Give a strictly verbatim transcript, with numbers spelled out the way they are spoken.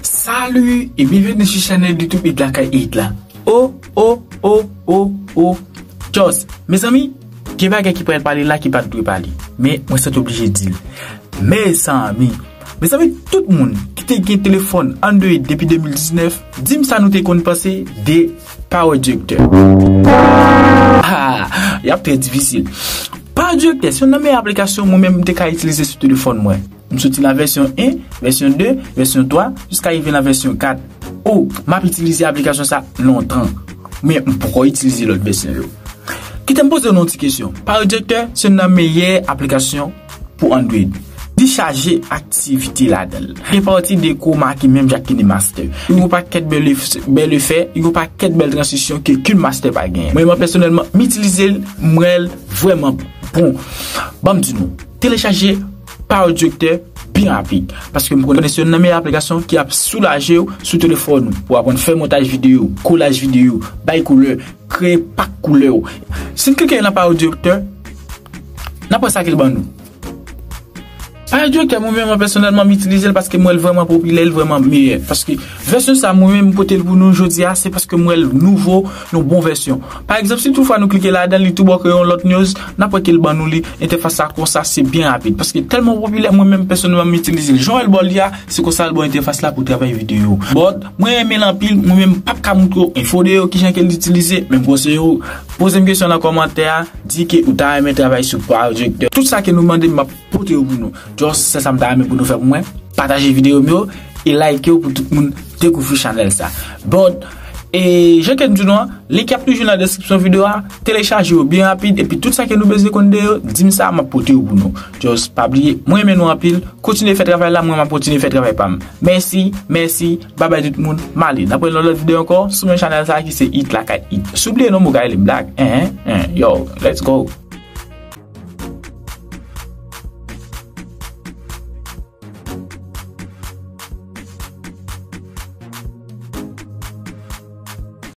Salut et bienvenue sur chanèl YouTube It Lakay It la. Oh, oh, oh, oh, oh. Just, mezanmi, gen bagay ki pral pale la ki pa t dwe pale. Men, mwen santi oblije di l. Mezanmi, mezanmi, tout moun ki te gen telefòn Android depi de mil diznèf, di m sa nou te konn panse de Power Director. Ah, y ap trè difisil. Power Director, se youn nan meyè aplikasyon mwen menm m te ka itilize sou telefòn mwen. M soti nan vèsyon en, vèsyon de, vèsyon twa, jiska rive nan vèsyon kat. Oh, m ap itilize aplikasyon sa lontan. Men m poko itilize lòt vèsyon yo. Kite m poze nou yon ti kesyon. Power Director, se youn nan meyè aplikasyon pou Android. Li chaje aktivite ladan l. Gen pati de Chroma ki menm jan ak KineMaster. Li gon pakèt bèl ef-, bèl efè, li gon pakèt bèl transisyon ke KineMaster pa genyen. Mwen menm pèsonèlman, m itilize l, m wè l vrèman bon. Ban m di nou, telechaje Power Director byen rapid. Paske m konnen se youn nan meyè aplikasyon ki ap soulaje w sou telefòn ou. Pou aprann fè montaj videyo, kolaj videyo, bay koulè, kreye pak koulè w. Si n klike nan Power Director, n ap wè sa ke l ban nou. Power Director, mwen menm, mwen pèsonèlman, m itilize l paske m wè l vrèman popilè, l vrèman meyè. Paske vèsyon sa, mwen menm, m pote l pou nou jodi a, se paske m wè l nouvo, yon bon vèsyon. Pa egzanp, si toutfwa nou klike ladan l, li toubò kreye yon lòt news, n ap wè ke l ban nou li, entèfas la konsa, se byen rapid. Paske tèlman popilè, mwen menm, pèsonèlman, m itilize l. Jan w wè l bò l ye a, se konsa l bò entèfas la pou travay videyo. But, mwen renmen l anpil, mwen menm, m p ap ka montre w enfo de yo, kijan ke l itilize, men m konseye w, poze m kesyon nan kòmantè a, di ke ou ta renmen travay sou Power Director. Tout sa ke nou mande, m ap pote yo pou nou. Just, se sa m ta renmen pou nou fè pou mwen. Pataje videyo m yo e like yo pou tout moun dekouvri chanèl sa. But, e, jan ke m di nou an, link ap toujou nan deskripsyon videyo a. Telechaje yo byen rapid. Epi tout sa ke nou bezwen konn de yo, di m sa, m ap pote yo pou nou. Just, pa bliye, mwen renmen nou anpil. Kontinye fè travay la, mwen m ap kontinye fè travay pa m. Mèsi, mèsi, babay tout moun. M ale. N ap wè nan lòt videyo ankò sou menm chanèl sa ki se It Lakay It. Si w bliye non m, ou ka rele m Black. Hein, hein, hein. Yo, let's go.